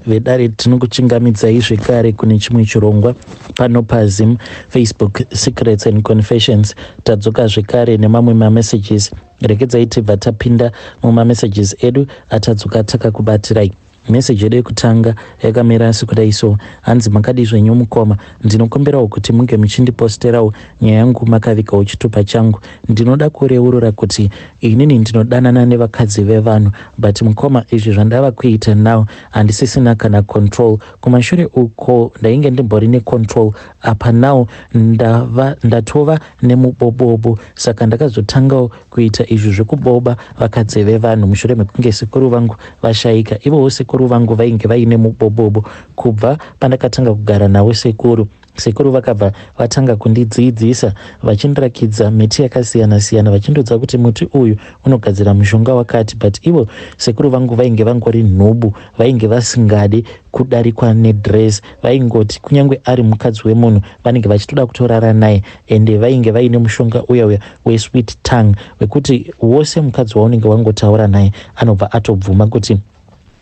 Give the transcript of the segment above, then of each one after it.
Vedare, tinokuchingamidzai zvekare kune chimwe chirongwa pano paZim Facebook Secrets and Confessions. Tadzoka zvekare nemamwe mamessages. Regedzai tibva tapinda mumamessages edu atadzoka takakubatirai. Meseji yedu yekutanga yakamira sekudai so: hanzi, "Makadii zvenyu mukoma? Ndinokumbirawo kuti munge muchindiposterawo nyaya yangu makavigawo chitupa changu. Ndinoda kureurura kuti inini ndinodanana nevakadzi vevanhu, but mukoma, izvi zvandava kuita now handisisina kana control. Kumashure uko ndainge ndimbori necontrol, apa now ndava ndatova nemubobobo. Saka ndakazotangawo kuita izvi zvekuboba vakadzi vevanhu mushure mekunge sekuru vangu vashayika. Ivowo sekuru vangu vainge vaine mubobobo. Kubva pandakatanga kugara navo sekuru, sekuru vakabva vatanga kundidzidzisa vachindirakidza miti yakasiyana-siyana, vachindiudza kuti muti uyu unogadzira mushonga wakati. But ivo sekuru vangu vainge vangori nhubu, vainge vasingadi kudarikwa nedress. Vaingoti kunyange ari mukadzi wemunhu, vanenge vachitoda kutorara naye. Ende vainge vaine mushonga uya uya wesweet tongue, wekuti wose mukadzi waunenge wangotaura naye anobva atobvuma kuti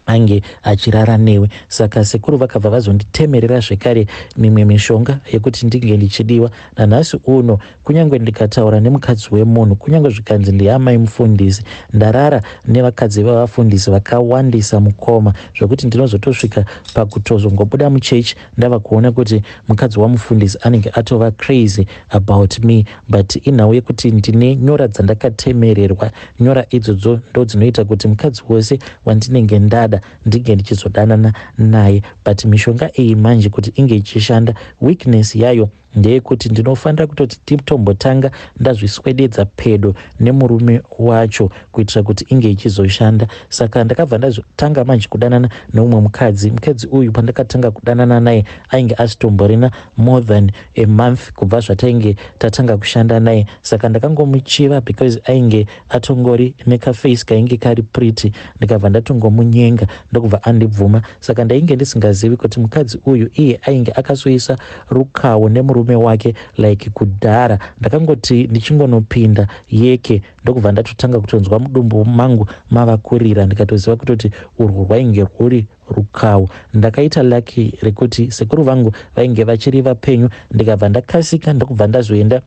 ange achirara newe. Saka sekuru vakabva vazonditemerera zvekare mimwe mishonga yekuti ndinge ndichidiwa. Nanhasi uno, kunyange ndikataura nemukadzi wemunhu, kunyange zvikanzi ndiamai mufundisi, ndarara nevakadzi vavafundisi vakawandisa mukoma, zvokuti ndinozotosvika pakutozongobuda muchechi ndava kuona kuti mukadzi wamufundisi anenge atova crazy about me. But inhau yekuti ndine nyora dzandakatemererwa. Nyora idzodzo ndo dzinoita kuti mukadzi wose wandinenge ndada ndinge ndichizodanana naye. But mishonga iyi manje kuti inge ichishanda, weakness yayo ndeyekuti ndinofanira kutoti titombotanga ndazviswededza pedo nemurume wacho kuitira kuti inge ichizoshanda. Saka ndakabva ndazotanga manje kudanana neumwe mukadzi. Mukadzi uyu, pandakatanga kudanana naye, ainge asitomborina more than a month kubva zvatainge tatanga kushanda naye. Saka ndakangomuchiva because ainge atongori nekaface kainge kari pretty. Ndikabva ndatongomunyenga, ndokubva andibvuma. Saka ndainge ndisingazivi kuti mukadzi uyu iye ainge akasoisa rukawo nemurume wake like kudhara. Ndakangoti ndichingonopinda yeke, ndokubva ndatotanga kutonzwa mudumbu mangu mava kurira, ndikatoziva kutoti urwu rwainge rwuri rukawo. Ndakaita lucky rekuti sekuru vangu vainge vachiri vapenyu. Ndikabva ndakasika, ndokubva ndazoenda,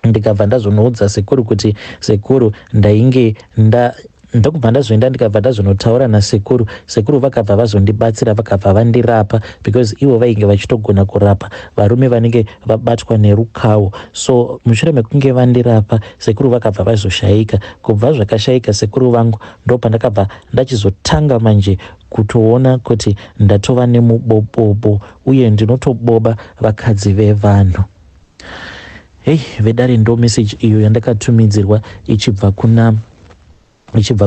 ndikabva ndazonoudza sekuru kuti sekuru ndainge nda ndokubva ndazoenda, ndikabva ndazonotaura nasekuru. Sekuru vakabva vazondibatsira, vakabva vandirapa because ivo vainge vachitogona kurapa varume vanenge vabatwa nerukawo. So mushure mekunge vandirapa, sekuru vakabva vazoshayika. Kubva zvakashayika sekuru vangu, ndo pandakabva ndachizotanga manje kutoona kuti ndatova nemubobobo uye ndinotoboba vakadzi vevanhu." Hei vedare, ndo message iyo yandakatumidzirwa ichibva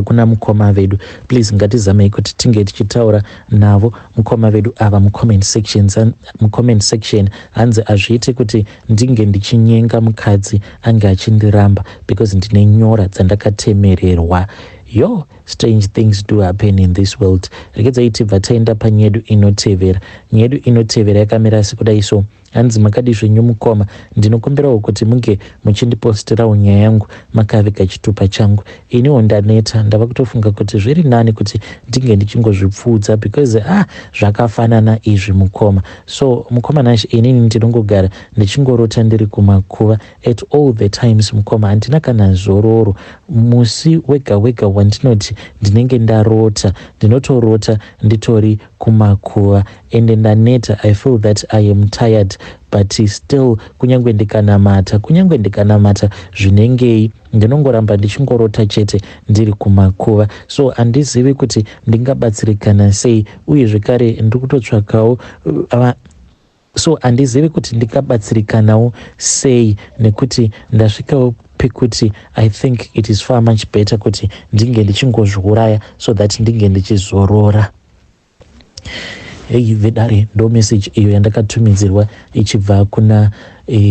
kuna mukoma vedu. Please, ngatizamei kuti tinge tichitaura navo mukoma vedu ava mucomment section. Mucomment section hanzi, "Hazviiti kuti ndinge ndichinyenga mukadzi ange achindiramba because ndine nyora dzandakatemererwa." Yo, strange things do happen in this world. Regedzai tibva taenda panyedu inotevera. Nyedu inotevera yakamira sekudai so: hanzi, "Makadii zvenyu mukoma? Ndinokumbirawo kuti munge muchindiposterawo nyaya yangu makaviga chitupa changu. Iniwo ndaneta, ndava kutofunga kuti zviri nani kuti ndinge ndichingozvipfuudza because ah, zvakafanana izvi mukoma. So mukoma Nash, inini ndinongogara ndichingorota ndiri kumakuva at all the times. Mukoma, handina kana zororo. Musi wega wega wandinoti ndinenge ndarota, ndinotorota nditori kumakuva, ende ndaneta. I feel that I am tired, but still kunyange ndikanamata zvinengei, ndinongoramba ndichingorota chete ndiri kumakuva. So handizivi kuti ndingabatsirikana sei. Uye zvekare ndiri kutotsvakawo so handizivi kuti ndingabatsirikanawo sei, nekuti ndasvikawo pekuti I think it is far much better kuti ndinge ndichingozviuraya so that ndinge ndichizorora." Hei vedare, ndo message iyo yandakatumidzirwa ichibva kuna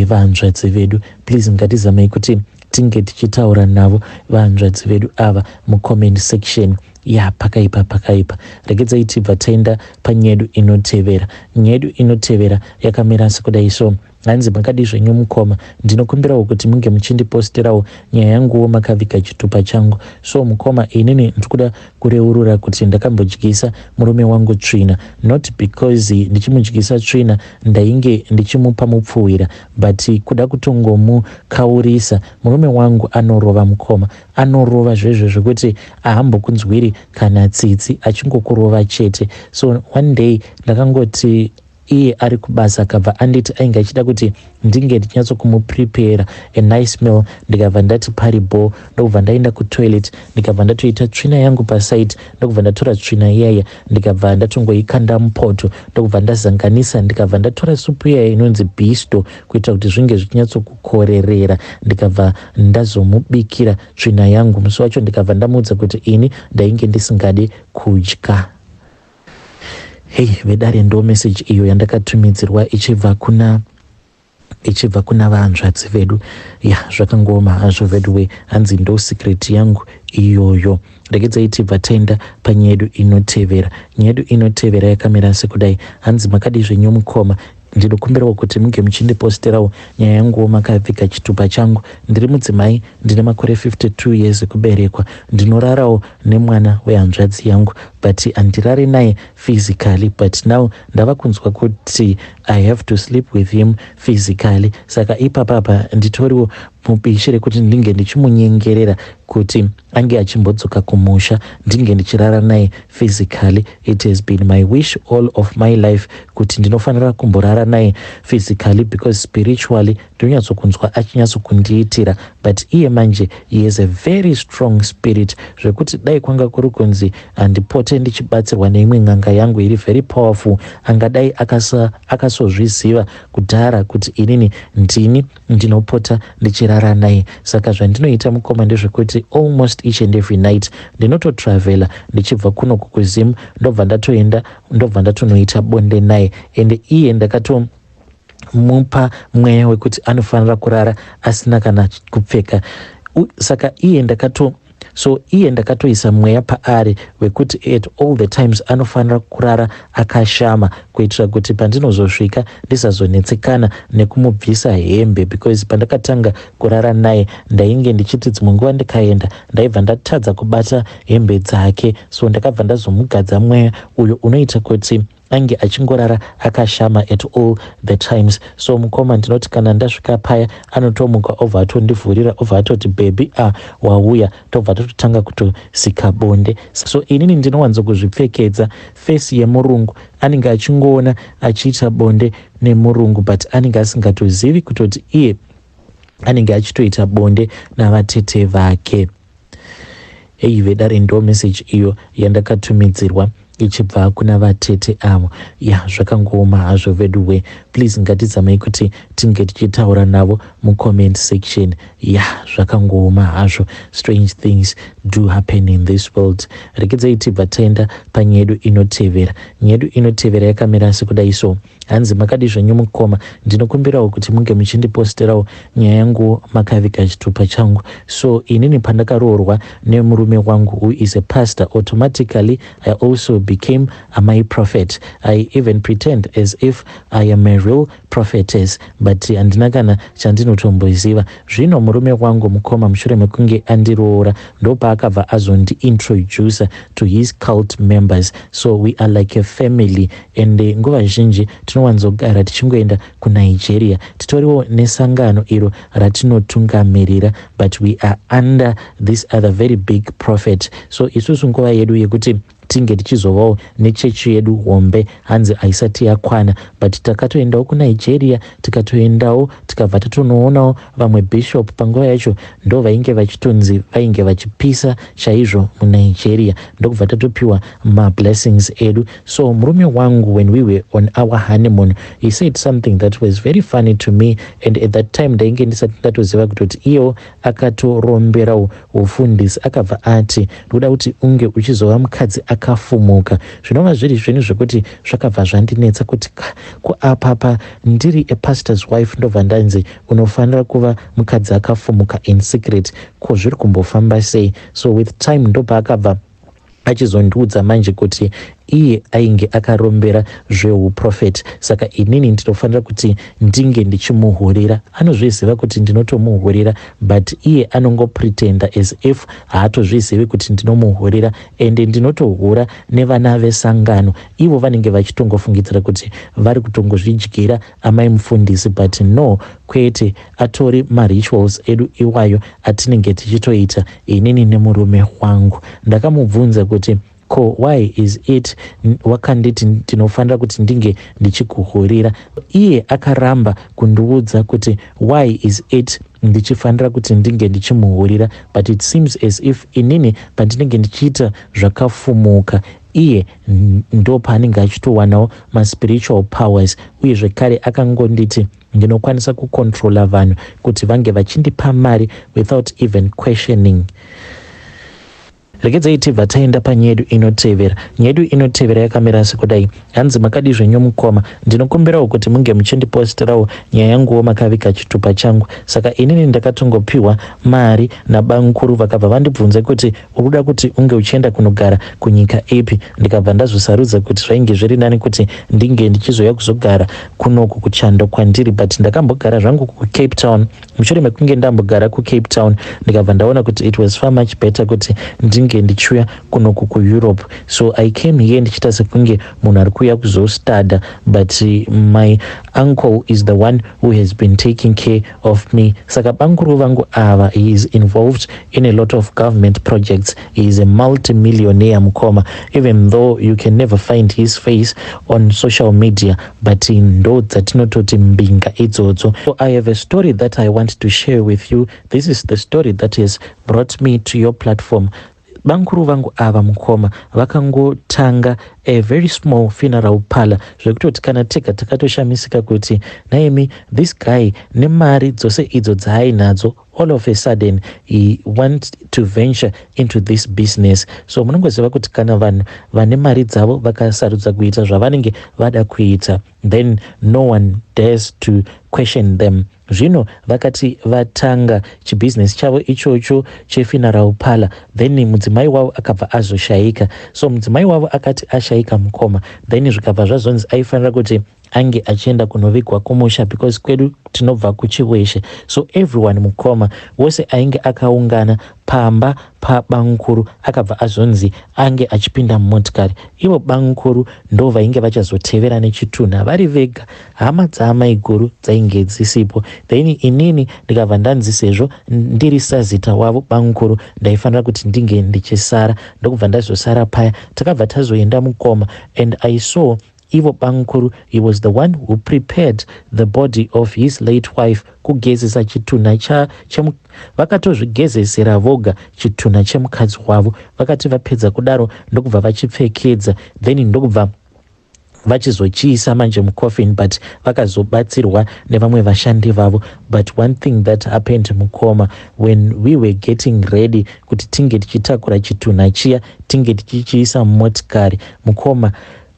vanzvadzi vedu. Please, ngatizamei kuti tinge tichitaura navo vanzvadzi vedu ava mucomment section. Ya, pakaipa, pakaipa. Regedzai tibva taenda panyedu inotevera. Nyedu inotevera yakamira sekudai so. Hanzi, "Makadi zvenyu mukoma? Ndinokumbirawo kuti munge muchindiposterawo nyaya yanguwo makaviga chitupa changu. So mukoma, inini ndiri kuda kureurura kuti ndakambodyisa murume wangu tsvina. Not because ndichimudyisa tsvina ndainge ndichimupa mupfuwira, but kuda kutongomukaurisa. Murume wangu anorova mukoma, anorova zvezvo zvekuti haambokunzwiri kana tsitsi, achingokurova chete. So one day ndakangoti iye ari kubasa, akabva anditi ainge achida kuti ndinge ndichinyatsokumupurepera a nice meal. Ndikabva ndati paribo, ndokubva ndaenda kutoilet, ndikabva ndatoita tsvina yangu pasite, ndokubva ndatora tsvina iyaya, ndikabva ndatongoikanda mupoto, ndokubva ndazanganisa, ndikabva ndatora supu iyaya inonzi Bisto kuitira kuti zvinge zvichinyatsokukorerera, ndikabva ndazomubikira tsvina yangu musi wacho. Ndikabva ndamuudza kuti ini ndainge ndisingadi kudya." Hei vedare, ndo message iyo yandakatumidzirwa ichibva kuna vanzvadzi vedu. Ya, zvakangooma hazvo veduwe. Hanzi ndo secret yangu iyoyo. Regedzai tibva taenda panyaya yedu inotevera. Nyaya yedu inotevera yakamira sekudai. Hanzi, "Makadi zvenyu mukoma? Ndinokumbirawo kuti munge muchindiposterawo nyaya yanguwo makavhiga chitupa changu. Ndiri mudzimai, ndine makore 52 years ekuberekwa. Ndinorarawo nemwana wehanzvadzi yangu, but handirari naye physically, but now ndava kunzwa kuti I have to sleep with him physically. Saka ipapapa nditoriwo mubishi rekuti ndinge ndichimunyengerera kuti ange achimbodzoka kumusha, ndinge ndichirara naye physically. It has been my wish all of my life kuti ndinofanira kumborara naye physically, because spiritually ndinonyatsokunzwa achinyatsokundiitira, but iye manje he has a very strong spirit zvekuti dai kwanga kuri kunzi handipote ndichibatsirwa neimwe n'anga yangu iri very powerful, angadai akasozviziva kudhara kuti inini ndini ndinopota ndichirara naye. Saka zvandinoita mukoma ndezvekuti almost each and every night ndinototravela ndichibva kunoku kuZim, ndobva ndatoenda, ndobva ndatonoita bonde naye. Ende iye ndakato mupa mweya wekuti anofanira kurara asina kana kupfeka. Saka iye ndakato so iye ndakatoisa mweya paari wekuti at all the times anofanira kurara akashama, kuitira kuti pandinozosvika ndisazonetsekana nekumubvisa hembe, because pandakatanga kurara naye ndainge ndichiti dzimwe nguva ndikaenda ndaibva ndatadza kubata hembe dzake. So ndakabva ndazomugadza mweya uyo unoita kuti ange achingorara akashama at all the times. So mukoma, ndinoti kana ndasvika paya anotomuka, obva atondivhurira, obva atoti, 'Baby, a wauya.' Tobva tatotanga kutosika bonde. So inini ndinowanzokuzvipfekedza face yemurungu, anenge achingoona achiita bonde nemurungu, but anenge asingatozivi kutoti iye anenge achitoita bonde navatete vake." Ei vedare, ndo message iyo yandakatumidzirwa ichibva kuna vatete avo. Ya, zvakangooma hazvo veduwe. Please ngatizamei kuti tinge tichitaura navo mucomment section. Ya, zvakangooma hazvo. Strange things do happen in this world. Rekedzai tibva taenda panyaya yedu inotevera. Nyaya yedu inotevera yakamira sekudai so. Hanzi, "Makadi zvenyu mukoma? Ndinokumbirawo kuti munge muchindiposterawo nyaya yangu makaviga chitupa changu. So inini pandakaroorwa nemurume wangu, who is a pastor, automatically I also became a my prophet. I even pretend as if I am a real prophetess, but handina kana chandinotomboziva. Zvino murume wangu mukoma, mushure mekunge andiroora, ndopaakabva azondiintroduca to his cult members. So we are like a family, and nguva zhinji tinowanzogara tichingoenda kuNigeria. Titoriwo nesangano iro ratinotungamirira, but we are under this other very big prophet. So isusu nguva yedu yekuti tinge tichizovawo nechechi yedu hombe, hanzi haisati yakwana, but takatoendawo kuNigeria, tikatoendawo, tikabva tatonoonawo vamwe bishop. Panguva yacho ndo vainge vachitonzi vainge vachipisa chaizvo muNigeria, ndokubva tatopiwa mablessings edu. So murume wangu, when we were on our honeymoon, he said something that was very funny to me, and at that time ndainge ndisati ndatoziva kutoti iyewo akatoromberawo ufundisi. Akabva ati, 'Ndoda kuti unge uchizova mukadzi akafumuka,' zvinova zviri zvinhu zvekuti zvakabva zvandinetsa kuti kuapapa ndiri a pastor's wife, ndobva ndanzi unofanira kuva mukadzi akafumuka in secret. Ko zviri kumbofamba sei?" So with time ndopaakabva Achizondiudza manje kuti iye ainge akarombera zveuprofeti, saka inini ndinofanira kuti ndinge ndichimuhurira. Anozviziva kuti ndinotomuhurira, but iye anongopretenda as if haatozvizivi kuti ndinomuhurira. Ende ndinotohura nevana vesangano. Ivo vanenge vachitongofungidzira kuti vari kutongozvidyira amai mufundisi, but no, kwete, atori marituals edu iwayo atinenge tichitoita inini nemurume wangu. Ndakamubvunza kuti, "Ko why is it wakanditi ndinofanira kuti ndinge ndichikuhurira?" Iye akaramba kundiudza kuti why is it ndichifanira kuti ndinge ndichimuhurira, but it seems as if inini pandinenge ndichiita zvakafumuka, iye ndo paanenge achitowanawo maspiritual powers. Uye zvekare akangonditi ndinokwanisa kucontrola vanhu kuti vange vachindipa mari without even questioning. Regedzai tibva taenda panyaya yedu inotevera. Nyaya yedu inotevera yakamira sekudai. Hanzi, "Makadi zvenyu mukoma? Ndinokumbirawo kuti munge muchindipostirawo nyaya yanguwo makaviga chitupa changu. Saka inini ndakatongopiwa mari nabankuru, vakabva vandibvunza kuti uri kuda kuti unge uchienda kunogara kunyika ipi. Ndikabva ndazosarudza kuti zvainge zviri nani kuti ndinge ndichizoya kuzogara kunoku kuchando kwandiri, but ndakambogara zvangu kuCape Town. Mushure mekunge ndambogara kuCape Town, ndikabva ndaona kuti it was far much better kuti ndinge ndichiuya kunoku kuEurope. So I came here ndichiita sekunge munhu ari kuuya kuzostada, but my uncle is the one who has been taking care of me. Saka bankuru vangu ava, he is involved in a lot of government projects. He is a multimillionaire, mukoma, even though you can never find his face on social media, but ndo dzatinototi mbinga idzodzo. So I have a story that I want to share with you. This is the story that has brought me to your platform. Bankuru vangu ava, mukoma, vakangotanga a very small funeral parlor, zvekutoti kana tega takatoshamisika kuti naimi, this guy nemari dzose idzo dzaainadzo, all of a sudden he want to venture into this business. So munongoziva kuti kana vanhu vane mari dzavo vakasarudza kuita zvavanenge vada kuita, then no one dares to question them. Zvino vakati vatanga chibhizinesi chavo ichocho chefuneral parlor, then mudzimai wavo akabva azoshayika. So mudzimai wavo akati ashayika, mukoma, then zvikabva zvazonzi aifanira kuti ange achienda kunovigwa kumusha, because kwedu tinobva kuChiweshe. So everyone, mukoma, wose ainge akaungana pamba pabankuru akabva azonzi ange achipinda mumotikari. Ivo bankuru ndo vainge vachazotevera nechitunha vari vega, hama dzaamaiguru dzainge dzisipo. Then inini ndikabva ndanzi sezvo ndiri sazita wavo bankuru, ndaifanira kuti ndinge ndichisara. Ndokubva ndazosara paya. Takabva tazoenda, mukoma, and I saw ivo bankuru, he was the one who prepared the body of his late wife, kugezesa chitunha. Vakatozvigezesera voga chitunha chemukadzi wavo. Vakati vapedza kudaro, ndokubva vachipfekedza, then ndokubva vachizochiisa manje mucoffin, but vakazobatsirwa nevamwe vashandi vavo. But one thing that happened, mukoma, when we were getting ready kuti tinge tichitakura chitunha chiya, tinge tichichiisa mumotikari, mukoma,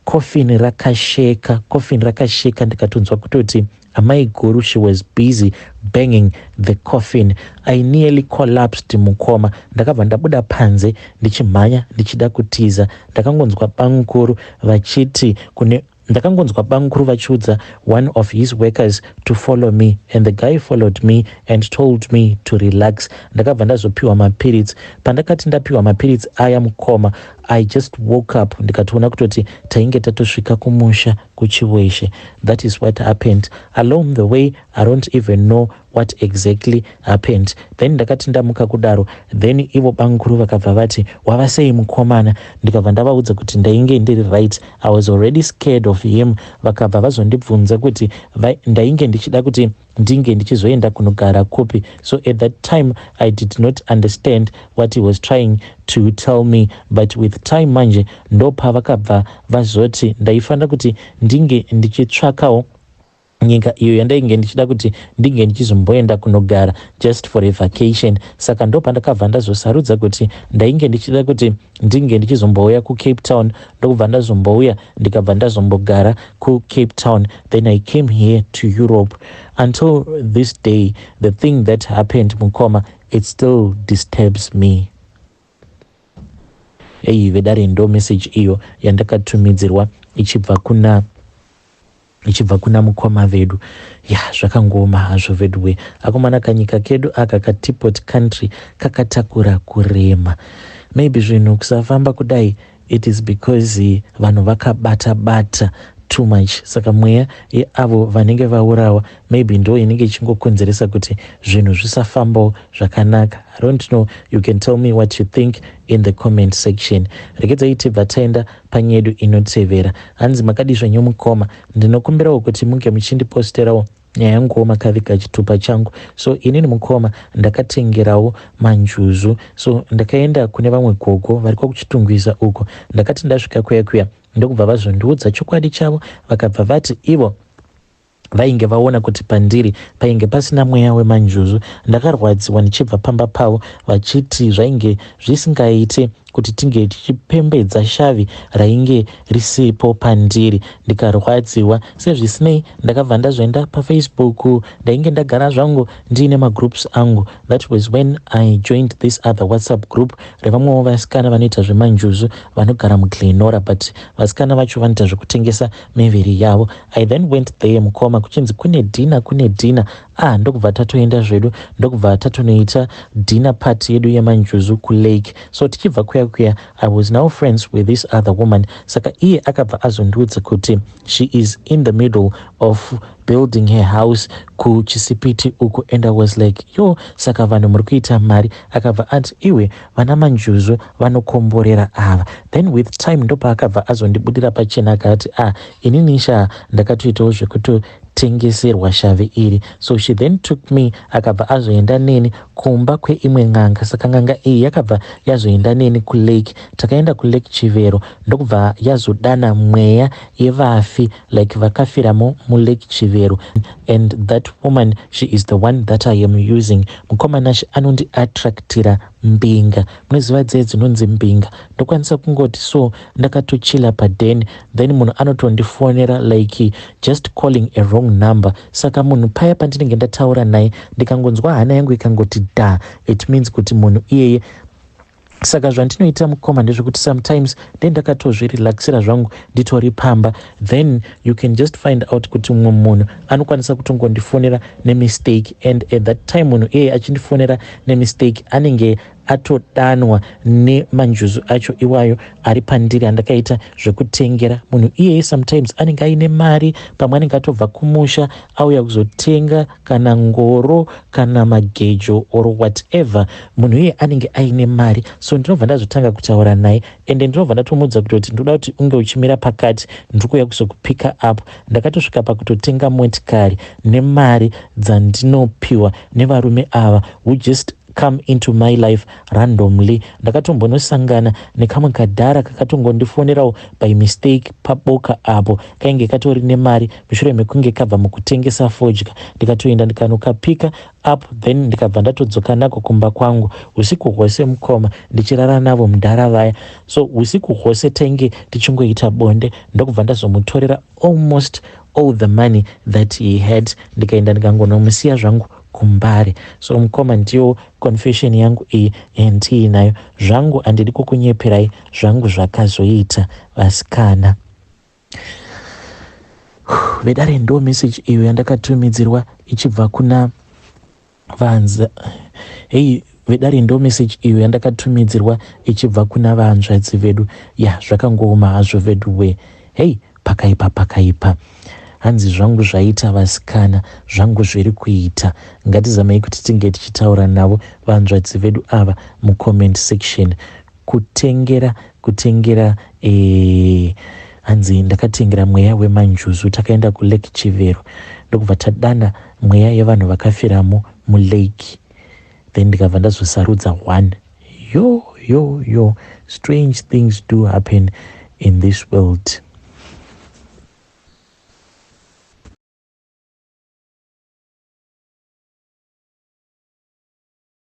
coffin rakasheka, coffin rakasheka. Ndikatonzwa kutoti amai guru, she was busy banging the coffin. I nearly collapsed, mukoma. Ndakabva ndabuda panze ndichimhanya ndichida kutiza. Ndakangonzwa bankuru vachiti kune, ndakangonzwa bankuru vachiudza one of his workers to follow me, and the guy followed me and told me to relax. Ndakabva ndazopiwa mapiritsi. Pandakati ndapiwa mapiritsi aya, mukoma, I just woke up ndikatoona kutoti tainge tatosvika kumusha kuChiweshe. That is what happened. Along the way, I don't even know what exactly happened. Then ndakati ndamuka kudaro, then ivo bankuru vakabva vati, "Wava sei, mukomana?" Ndikabva ndavaudza kuti ndainge ndiri right. I was already scared of him. Vakabva vazondibvunza kuti ndainge ndichida kuti ndinge ndichizoenda kunogara kupi. So at that time I did not understand what he was trying to tell me, but with time manje ndopavakabva vazoti ndaifanira kuti ndinge ndichitsvakawo nyika iyo yandainge ndichida kuti ndinge ndichizomboenda kunogara just for a vacation. Saka ndo pandakabva ndazosarudza kuti ndainge ndichida kuti ndinge ndichizombouya kuCape Town. Ndokubva ndazombouya, ndikabva ndazombogara kuCape Town. Then I came here to Europe. Until this day, the thing that happened, mukoma, it still disturbs me. Ei vedare, ndo message iyo yandakatumidzirwa ichibva kuna mukoma vedu. Ya, zvakangoma hazvo veduwe. Akomana, kanyika kedu aka kateapot country kakatakura kurema. Maybe zvinhu kusafamba kudai, it is because vanhu vakabata bata too much. Saka mweya yeavo vanenge vaurawa maybe ndo inenge ichingokonzeresa kuti zvinhu zvisafambawo zvakanaka. I don't know, you can tell me what you think in the comment section. Regedzai tibva taenda panyedu inotevera. Hanzi, "Makadi zvenyu mukoma? Ndinokumbirawo kuti munge muchindiposterawo nyaya yanguwo makaviga chitupa changu. So inini mukoma ndakatengerawo manjuzu. So ndakaenda kune vamwe gogo vari kwakuChitungwiza uko. Ndakati ndasvika kuya kuya, ndokubva vazondiudza chokwadi chavo. Vakabva vati ivo vainge vaona kuti pandiri painge pasina mweya wemanjuzu. Ndakarwadziwa ndichibva pamba pavo vachiti zvainge zvisingaiti kuti tinge tichipembedza shavi rainge risipo pandiri. Ndikarwadziwa. Sezvisinei, ndakabva ndazoenda paFacebook. Ndainge ndagara zvangu ndiine magroups angu. That was when I joined this other WhatsApp group revamwewo vasikana vanoita zvemanjuzu vanogara muGlenora, but vasikana vacho vanoita zvekutengesa miviri yavo. I then went there mukoma, kuchinzi kune dinner, kune dinner. Ah, ndokubva tatoenda zvedu, ndokubva tatonoita dinner party yedu yemanjuzu kulake. So tichibva kuya kuya, I was now friends with this other woman. Saka iye akabva azondiudza kuti she is in the middle of building her house kuChisipiti uku. And I was like, 'Yo, saka vanhu muri kuita mari?' Akabva ati, 'Iwe, vana manjuzu vanokomborera ava.' Then with time ndopaakabva azondibudira pachena, akati, 'Ah, inini sha ndakatoitawo zvekutotengeserwa shavi iri.' So she then took me, akabva azoenda neni kumba kweimwe n'anga. Saka n'anga iyi yakabva yazoenda neni kulake. Takaenda kuLake Chivero, ndokubva yazodana mweya yevafi, like vakafiramo muLake Chivero. And that woman, she is the one that I am using. Mukoma Nashe, anondiattractira mbinga. Munoziva dzee dzinonzi mbinga? Ndokwanisa kungoti so ndakatochila paden, then munhu anotondifonera, like just calling a wrong number. Saka munhu paya pandinenge ndataura naye, ndikangonzwa hana yangu ikangoti da, it means kuti munhu iyeye. Saka zvandinoita mukoma ndezvekuti sometimes ndendakatozvirelaxira zvangu, nditori pamba, then you can just find out kuti mumwe munhu anokwanisa kutongondifonera nemistake. And at that time munhu iyeye achindifonera nemistake, anenge atodanwa nemanjuzu acho iwayo ari pandiri andakaita zvekutengera. Munhu iyeye sometimes anenge aine mari, pamwe anenge atobva kumusha, auya kuzotenga kana ngoro kana magejo or whatever. Munhu iyeye anenge aine mari. So ndinobva ndazotanga kutaura naye, ende ndinobva ndatomuudza kutoti ndoda kuti unge uchimira pakati, ndiri kuuya kuzokupicka up. Ndakatosvika pakutotenga motikari nemari dzandinopiwa nevarume ava who just come into my life randomly. Ndakatombonosangana nekamwe kadhara kakatongondifonerawo by mistake paboka apo, kainge katori nemari mushure mekunge kabva mukutengesa fodya. Ndikatoenda ndikanokapicka up, then ndikabva ndatodzoka nako kumba kwangu. Usiku hwose mukoma ndichirara navo mudhara vaya. So usiku hwose tainge tichingoita bonde, ndokubva ndazomutorera almost all the money that he had, ndikaenda ndikangonomusiya zvangu kuMbare. So mukoma, ndiyo confession yangu iyi yandiinayo zvangu. Handidi kukunyeperai zvangu, zvakazoita vasikana. Vedare, ndo message iyo yandakatumidzirwa ichibva kuna vanza. Hei vedare, ndo message iyo yandakatumidzirwa ichibva kuna vanzvadzi vedu. Ya, zvakangooma hazvo vedu we. Hei, pakaipa, pakaipa. Hanzi, "Zvangu zvaita vasikana, zvangu zviri kuita." Ngatizamei kuti tinge tichitaura navo vanzvadzi vedu ava mucomment section. Kutengera, hanzi, "Ndakatengera mweya wemanjuzu. Takaenda kuLake Chivero, ndokubva tadana mweya yevanhu vakafiramo mulake, then ndikabva ndazosarudza one." Yo yo yo, strange things do happen in this world.